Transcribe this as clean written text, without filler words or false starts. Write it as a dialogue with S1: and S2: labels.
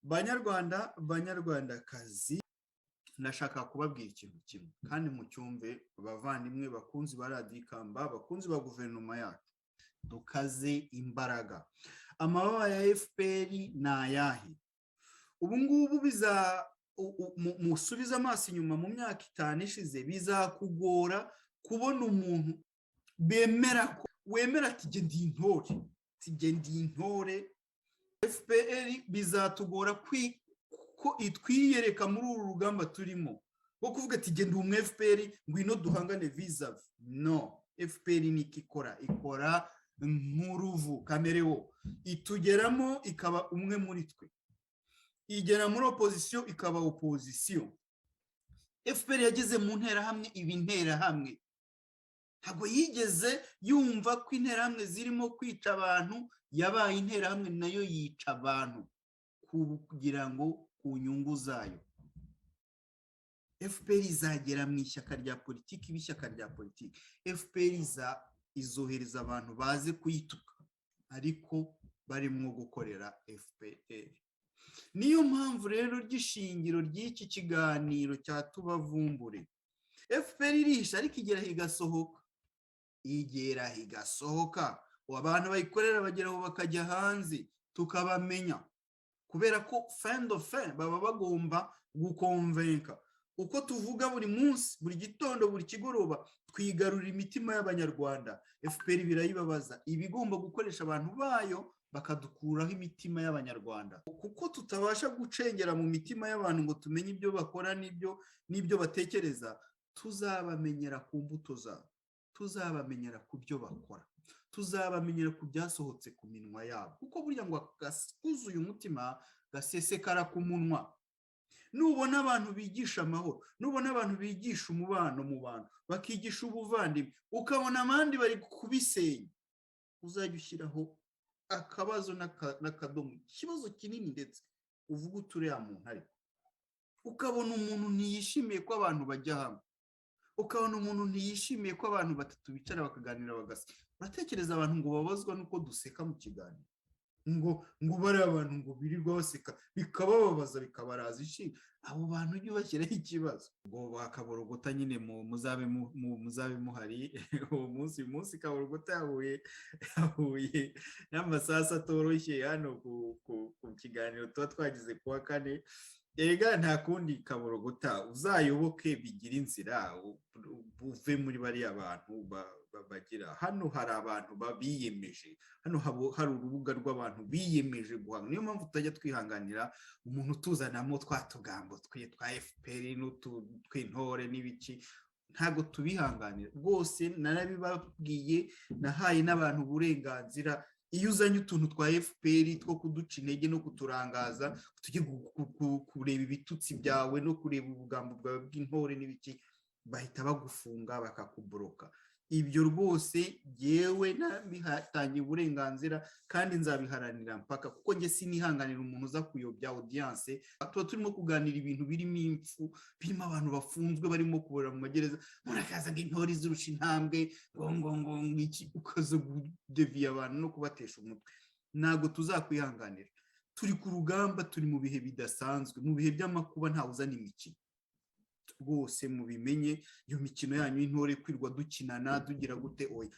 S1: Banyarwanda, Banyarwandakazi, ndashaka kubabwira ikintu kimwe kandi mucyumve. Bavandimwe, bakunzi ba Radiyo Ikamba, bakunzi ba guverinoma yacu, dukaze imbaraga. Amababa ya FPR ni ayahe ubu ngubu? Biza musubize amaso inyuma mu myaka 5 ishize, bizakugora kubona umuntu bemera ko wemera ati: "Jye ndi intore, jye ndi intore FPR." Bizatugora ko itwiyereka muri uru rugamba turimo wo kuvuga ati: "Genda umwe FPR, ngwino duhangane vis-à-vis." No FPR niko ikora, ikora nk'uruvu caméléon, itugeramo ikaba umwe muri twe, igera muri opozisiyo ikaba opozisiyo. FPR yageze mu Nterahamwe iba Interahamwe. Ntabwo yigeze yumva ko Interahamwe zirimo kwica abantu, yabaye Interahamwe nayo yica abantu kugira ngo ku nyungu zayo. FPR izagera mu ishyaka rya politiki iba ishyaka rya politiki. FPR izohereza abantu baze kuyituka ariko barimo gukorera FPR. Niyo mpamvu rero ry'ishingiro ry'iki kiganiro cya Tubavumbure, FPR irisha ariko igera igasohoka, igera igasohoka. Abantu bayikorera bageraho bakajya hanze tukabamenya, kubera ko fin de fin baba bagomba guconvaincre. Uko tuvuga buri munsi, buri gitondo, buri kigoroba, twigarurira imitima y'Abanyarwanda. FPR birayibabaza, iba igomba gukoresha abantu bayo bakadukuraho imitima y'Abanyarwanda, kuko tutabasha gucengera mu mitima y'abantu ngo tumenye ibyo bakora n'ibyo batekereza. Tuzabamenyera ku mbuto zabo, tuzabamenyera ku byo bakora, tuzabamenyera ku byasohotse ku minwa yabo, kuko burya ngo kuzuye umutima gasesekara ku munwa. Nubona abantu bigisha amahoro, nubona abantu bigisha umubano mu bantu, bakigisha ubuvandimwe, ukabona abandi bari kubisenya, uzajya ushyiraho akabazo n'akadomo, ikibazo kinini ndetse uvuga uturiya muntu. Ariko ukabona umuntu ntiyishimiye ko abantu bajya hamwe, ukabona umuntu ntiyishimiye ko abantu batatu bicara bakaganira bagaseka, uratekereza abantu ngo babazwa n'uko duseka mu kiganiro, ngo bariya abantu ngo birirwa baseka bikabababaza, bikabaraza ishinga, abo bantu ujye ubashyiraho ikibazo. Ngo bakaborogota nyine, muzabe muhari uwo munsi. Uyu munsi Kaborogota yahuye n'amasasu atoroshye hano ku kiganiro tuba twagize kuwa kane. Erega nta kundi, Kaborogota, uzayoboke bigira inzira, uve muri bariya bantu bagira. Hano hari abantu biyemeje, hano hari urubuga rw'abantu biyemeje guhanga. Niyo mpamvu tutajya twihanganira umuntu utuzanamo twa tugambo twe twa FPR n'utw'intore n'ibiki, ntabwo tubihanganira rwose. Narabibabwiye, nahaye n'abantu uburenganzira. Iyo uzanye utuntu twa FPR two kuduca intege no kuturangaza, tujye kureba ibitutsi byawe no kureba ubugambo bwawe bw'intore n'ibiki, bahita bagufunga, bakakublocka. Ibyo rwose yewe nabihatangiye uburenganzira kandi nzabiharanira mpaka, kuko njye sinihanganira umuntu uza kuyobya audience. Tuba turimo kuganira ibintu birimo impfu, birimo abantu bafunzwe, barimo kubora mu magereza, murakaza ngo intore zirusha intambwe, ngo iki, ukaza kudévier abantu no kubatesha umutwe. Ntabwo tuzakwihanganira. Turi ku rugamba, turi mu bihe bidasanzwe, mu bihe by'amakuba, ntawe uzana imikino rwose, mubimenye. Iyo mikino yanyu y'intore kwirwa dukinana tugira gute, oya.